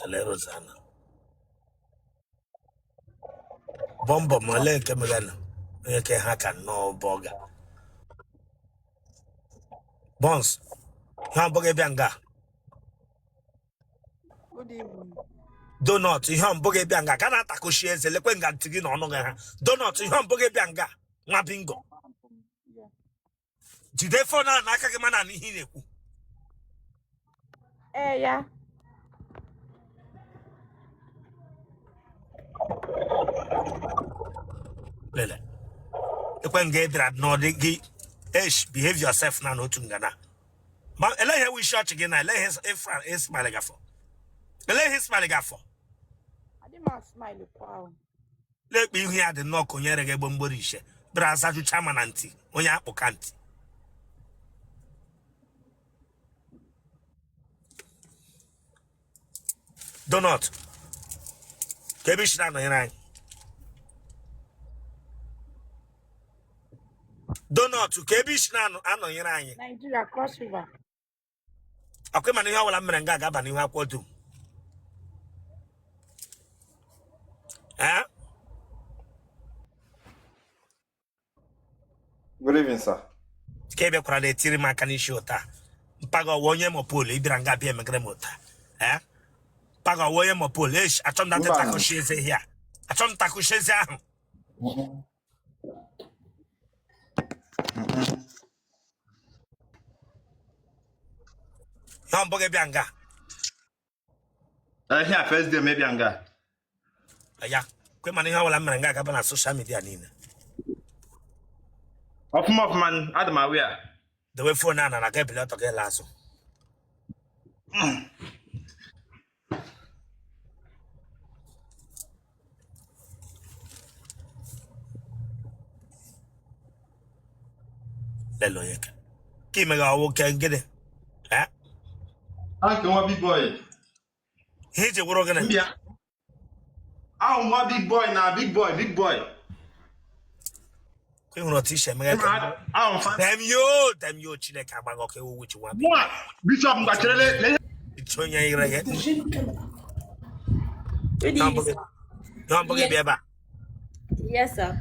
Tele Rosanna. Bọmbọ ma ole nke megana onye ke ha ka nnọọ bọga. Bọns, ha abụghị bịa nga. Good evening. Donut, ihe mbụ gị bịa nga ka na-atakushi eze lekwe nga ntị gị na ọnụ gị ha. Donut, ihe mbụ gị bịa nga nwa bingo. Yeah. Jide phone ahụ n'aka gị mana ihe ị na-ekwu. Ee ya. Lele. Ekwe nga ị bịara n'ọdị gị esh behave yourself na n'otu ngana. Ma ele ihe wụ isi ọchị gị na ele ihe ị smile gafọ. Ele ihe smile gafọ. Adị m smile kwa ahụ. Lekpa ihu ya dị nnọọ ka onye rege gbomgboro ishe bịara azajucha ma na ntị onye akpụka ntị. Donut, ka ebe i si na-anọnyere anyị. Donut, ka ebe i si na-anọnyere anyị. Nigeria, Cross River. Ọkwa mana ihe ọbụla m mere nga ga-aba n'ihu akwụkwọ dum. Ee? Good evening, sir. Ka ị bịakwara na-etiri m aka n'isi ụta mpaga ọwa onye mopol ị bịara nga bịa emegere m ụta ee mpaga ọwa onye mopol esh achọ m Mba. takushi eze here achọ m takushi eze ahụ. Ihe mbụ gị bịa nga? Ihe a first day m ịbịa nga. Ya kwe mana ihe ọbụla m mere nga agaba na social media niile. Ọfụma ọfụma, adị m aware. Dewe phone a na ga ebili ọtọ gị laa azụ. Lele onye ka ka imegha ọwụ ke gịnị? Eh? Nke nwa big boy. Ihe iji wụrụ gịnị? Mbịa. Ahụ nwa big boy na big boy, big boy. Ị hụrụ otu i si emeghe ka Ahụ fa. Damn you, damn you, Chineke agbaghị ọkụ ewu wuchi nwa big. Nwa Bishop mgbacherele lee. Ichi onye ire gị. Good evening, sir. Ihe mbụ gị bịa ebe a. Yes, sir.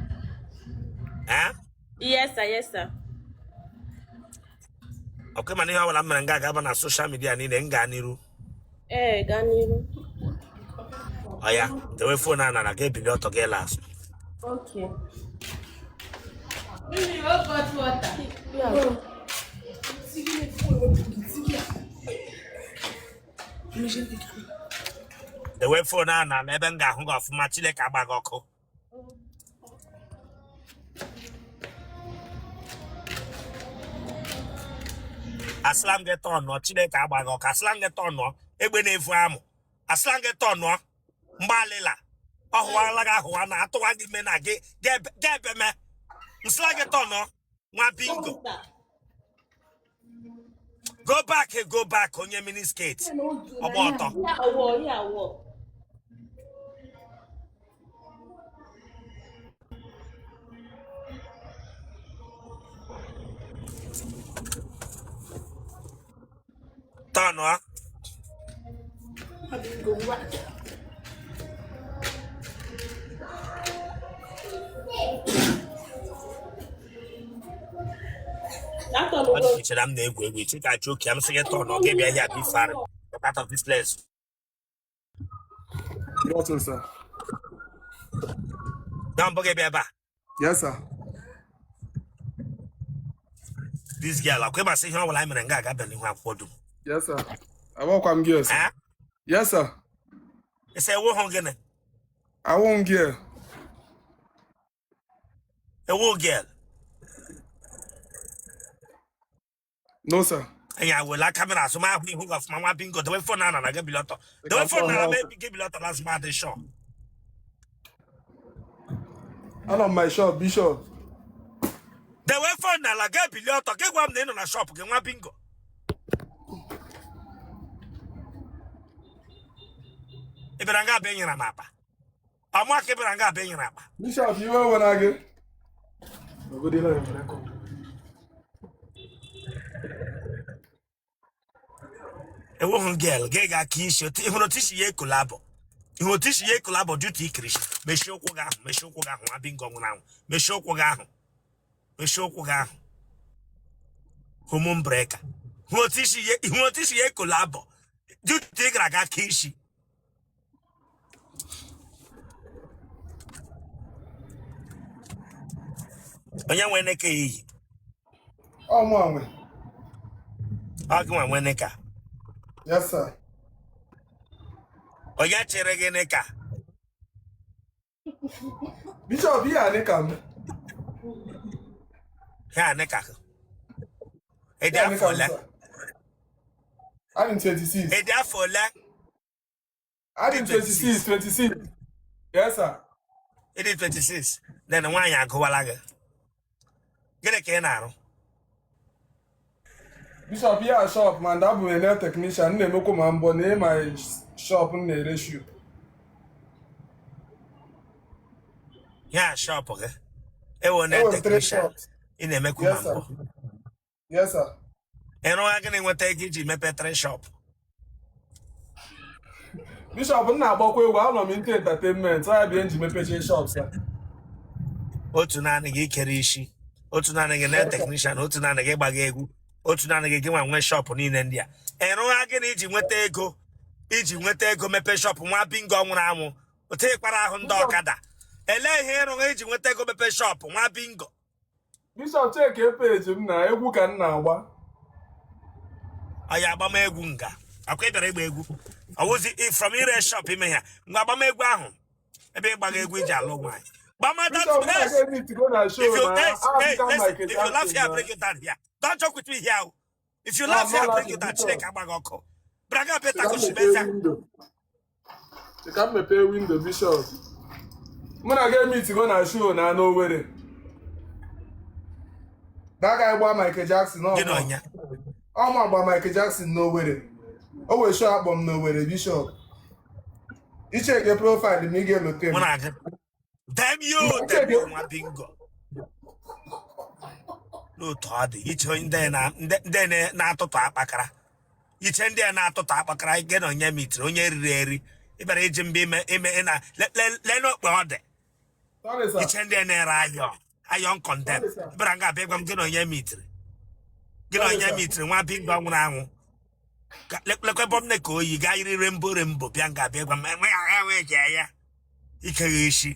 Eh? Yes, sir. Yes, sir. Ọkwa mana ihe ọbụla m mere nga ga-aba na social media niile m gaa n'iru. Ee, gaa n'iru. Ọya, dewe phone a nara ga-ebili ọtọ gị laa azụ. Okay. Dewe phone a nara ebe m ga-ahụ gị ọfụma Chineke agba gị ọkụ. Asịla m gị tọnụọ Chineke agba gị ọkụ asịla m gị tọnụọ egbe na-efu amụ asịla m gị tọnụọ mgbalịla ọ hụwala gị ahụwa na atụwa gị ime na gị ga-ebe me nsịla gị tọnụọ nwa bingo go back go back onye miniskirt ọgba ọtọ. Tọnụọ. Ọ chere m na-egwu egwu iche ka achọ oke m sị gị tọnụọ gị bịa here be far get out of this place. Good afternoon, sir. Na mbụ gị bịa ebe a. Yes, sir. This girl, akwa ịmasị ihe ọ bụla anyị mere nga aga bịa n'ihu akwụkwọ dum. Yes, sir. Awọkwa m gị, sir. Eh? Yes, sir. Ị sị ewu hụ gịnị? Awụ m gị. Ewu girl. No, sir. Anyị awela camera azụ m ahụ ihu gị ọfụma nwa bingo dewe phone na na gị bili ọtọ. Dewe phone na na gị bili ọtọ lazụ m adị sure. Anọ m my shop, Bishop. Dewe phone n'ala gị ebili ọtọ gị gwa m na ị nọ na shop gị nwa bingo. Ị bịara nga abịa nyere m akpa. Ọmụaka ị bịara nga abịa nyere akpa. Bishop, iwe were gị. Enweghị girl gị ga-aka isi ị hụrụ otu isi ya ekolabọ, ị hụrụ otu isi ya ekolabọ due to ikiri isi. Mechie ụkwụ gị ahụ, mechie ụkwụ gị ahụ, nwa bingo nwụrụ anwụ. Mechie ụkwụ gị ahụ, mechie ụkwụ gị ahụ, hormone breaker. Hụ otu isi ya, hụ otu isi ya ekolabọ due to ị gara aga ka isi. Onye nwe neka iyi? Ọ mụ nwe. Ọ gị nwa nwe neka? Yes, sir. Onye chịrị gị neka? Bishop, ihe a nịka m. Ihe a neka ị dị Ihe a afọ nịka m, ole? sir. Adị m 26. Ị dị afọ ole? Adị m 26, 26. Yes, sir. Ị dị 26, then nwaanyị agụwala gị. Gịnị ka ị na-arụ? Bishop, ihe a shop ma abụ m nail technician, m na-emekwa ma mbọ na my shop m na-ere shoe. Ihe a shop gị, ewo nail Enwere m three technician shops. ị na-emekwu ma Yes, sir. mbọ? Yes, sir. Ị rụwa gịnị nweta ego iji mepe three shop? Bishop, m na-agbakwa egwu, anọ m into entertainment, ọ ya bụ ihe m ji mepechie shop, sir. Otu naanị gị ikere isi, otu naanị gị nail technician, otu naanị gị gbaga egwu, otu naanị gị gị nwa nwee shop niile ndị a. Ị rụwa gịnị iji nweta ego, iji nweta ego mepe shop? Nwa bingo nwụrụ anwụ, otu ịkpara ahụ ndị ọkada. Elee ihe ịrụghị iji nweta ego mepe shop, nwa bingo? Bishop, check page m na egwu ka m na-agba. Ọ ya agbamegwu nga akwa ị bịara ịgba egwu, ọwụzi from ire shop ime ya ngwa agbamegwu ahụ ebe ịgbaga egwu iji alụ nwaanyị. Gbama that Bishop, mụ na place. gị meet go na show If you na hey, hey, African listen, Michael if you laugh Jackson here, na. break it down here. Don't joke with me here. If you No, laugh I'm here, not break it laughing, down. Bishop. Chineke agbaghị ọkụ. Braga Peter Ka m mepee Koshibeza. window. Ka m mepee window, Bishop. Mụ na gị meet go na show na n'Owerri. That guy gba Michael Jackson Gị na ọmụ. ọnya. Ọmụ agba Michael Jackson n'Owerri. O wee show akpọ m n'Owerri, Bishop. Icheke profile m, ị ga-elote Mụ m. na gị. Damn you, damn you, nwa bingo. N'otu ọ dị, iche ndị na ndị na-atụtụ akpakara. Iche ndị a na-atụtụ akpakara, gị na onye mitiri, onye riri eri. Ị bịara iji mba ime ime ị na lee n'okpe ọ dị. Sorry, sir. Iche ndị a na-ere ayọ ayọ condemn. Sorry, sir. Ị bịara nga abịa gwa m gị na onye mitiri. Gị na Sorry, onye sir. mitiri, nwa bingo nwụrụ anwụ. Lekwe bọm ka oyi gaa yiri rembo rembo bịa nga abịa gwa m enwe ya enwe jee ya ikeghị isi.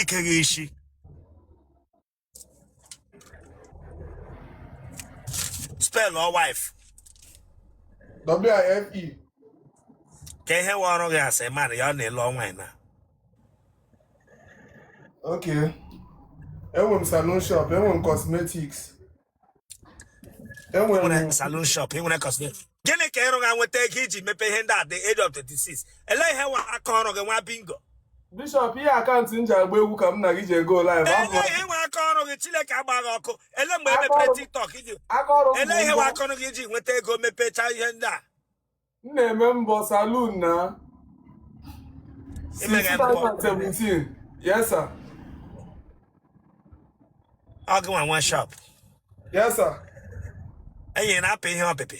Ikeghị isi. Spell or wife. WIFE. Ka ihe nwe ọrụ gị asị mmadụ ya ọ na-elu ọnwa na. Okay. Enwe m salon shop, enwe m cosmetics. Enwe Nwere m salon shop, ị nwere cosmetic. Gịnị ka ịrụ ga nweta ego iji mepe ihe ndị a dị age of 26? Elee ihe nwe aka ọrụ gị, nwa bingo? Bishop, ihe account m ji agba egwu ka m na gị ji ego live. Abụ Elee ihe nwe aka ọrụ gị? Chineke agbaghị ọkụ. Elee mgbe e Aka mepere ọrụ TikTok iji aka ọrụ m bụ elee ihe nwe mbọ. aka ọrụ gị iji nweta ego mepecha ihe ndị a? M na-eme mbọ salon na since Imeghe mbọ. 2017. Yes, sir. Ọ gị nwa nwe shop? Yes, sir. Enyi na-apị ihe ọpịpị?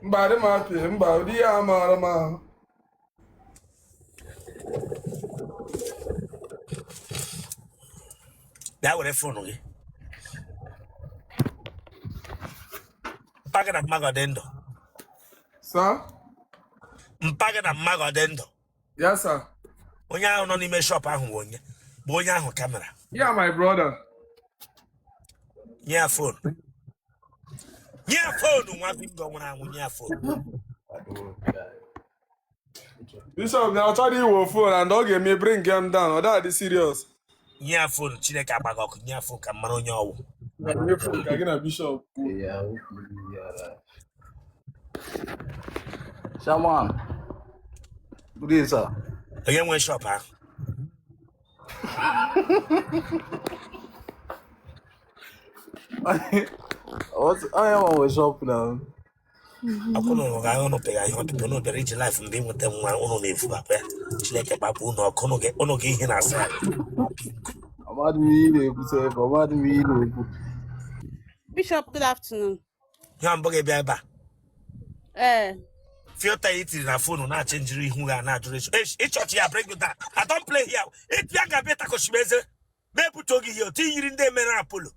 Mba, adị m apị, mba, ụdị ihe a maara m ahụ. Bịa were phone gị. Mpa gị na mma gị ọ dị ndụ? Sir? Mpa gị na mma gị ọ dị ndụ? Yes, sir. Onye ahụ nọ n'ime shop ahụ bụ onye bụ onye ahụ camera? Yeah, my brother. Nye ya phone, nye ya phone, nwa bingo nwụrụ anwụ, nye ya phone. Bishop, na ọ chọrọ iwo phone and ọ ga-eme bring him down. Ọ dị serious. Nye ya phone. Chineke agbaghị ọkụ. Nye ya phone ka m mara onye ọwụ. Na nye phone ka gị na Bishop kwuo. Yeah, yeah. Shaman, good day, sir. Onye nwe shop ahụ? What? I am on shop now. Akwụna ụnụ ga ụnụ pịga ihe ọpịpị, ụnụ bịara iji life mgbe ịnweta nwa ụnụ na-efu akpa ya. Chineke gbapụ ụnụ ọkụ, ụnụ ga ihe na-asa ya. Amadu m ihe ị na-ekwu sef, amadu m ihe ị na-ekwu. Bishop, good afternoon. Ihe mbụ gị bịa ebe a? Ee. Filter i tiri na phone na-achị njiri ihu ga na-ajụrụ echi ịchọchị ya. Bring you down. I don't play here. Ịbịa ga bịa takọchiri eze ma ebute oge ihe otu yiri ndị mere Apollo,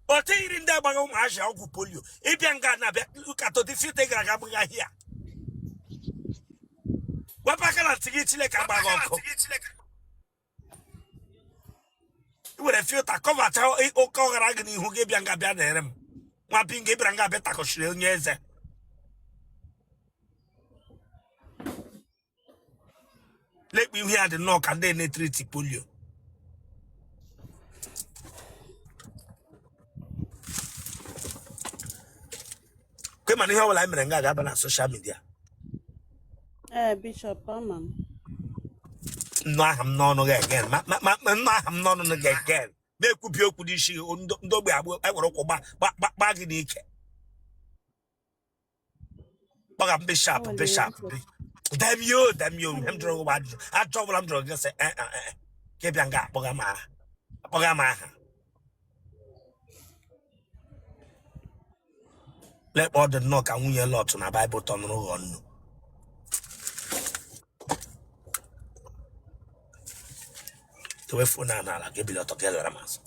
otu yiri ndị agbaghị ụmụazị ọgwụ polio. Ịbịa nga na-abịa katọdị filter ị gara aga gbagha hia. Wepụ aka na ntị gị. Chineke agbaghị ọkụ. I were filter covercha oke ọghara gị n'ihu gị. Bịa nga bịa na-ere m nwa binga. Ịbịara nga bịa takọchiri onye eze. Lekpa ihu ya dị nnọọ ka ndị na-etreat polio. Kwe mana ihe ọbụla anyị mere nga ga-aba na social media. Ee, Bishop, ama m. Nnụ aha m n'ọnụ gị again, ma nnụ aha m n'ọnụ gị again, na-ekwubi okwu n'isi gị, ndị ogbe agbụ ewere ụkwụ gba gba gba gị n'ike. Kpọga m bishop. Ewele. Bishop. Bishop. Damn you, damn you. Ihe m jụrụ gị bụ ajụjụ. Ajụjụ ọbụla m jụrụ gị, sị eh, eh, eh. Ka ị bịa nga akpọga m aha, akpọga m aha. Lekpa ọ dị nnọọ ka nwunye Lọt na Baịbụl tọnụrụ ghọọ nnu. Tewe phone a n'ala ka ebili ọtọ ka elere m azụ.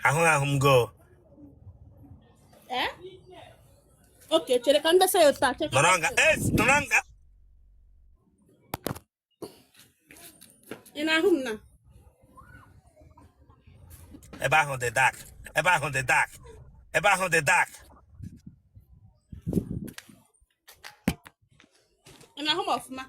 Ahụ ahụ m go. Ee? Okay, chere ka m desa ya otu a. Chere ka m Nọrọ nga. desa ya. E nọrọ nga. Ị na-ahụ m na? Ebe ahụ dị dark, ebe ahụ dị dark, ebe ahụ dị dark. Ị na-ahụ m ọfụma?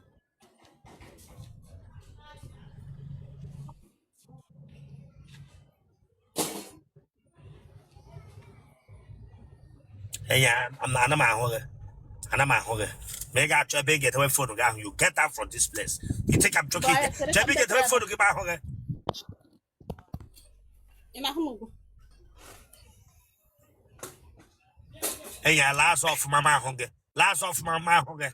Enyi, ana m ahụ gị, ana m ahụ gị, ma ị ga-achọ ebe ị ga-edewe phone gị ahụ. You get out from this place. You think I'm joking here? Chere Chọọ ka ebe m ị ga-edewe desa ya. phone gị ma ahụ gị. Ị na-ahụ m ugbu? Enyi, ala azụ ọfụma ma ahụ gị. Laa azụ ọfụma ma ahụ gị.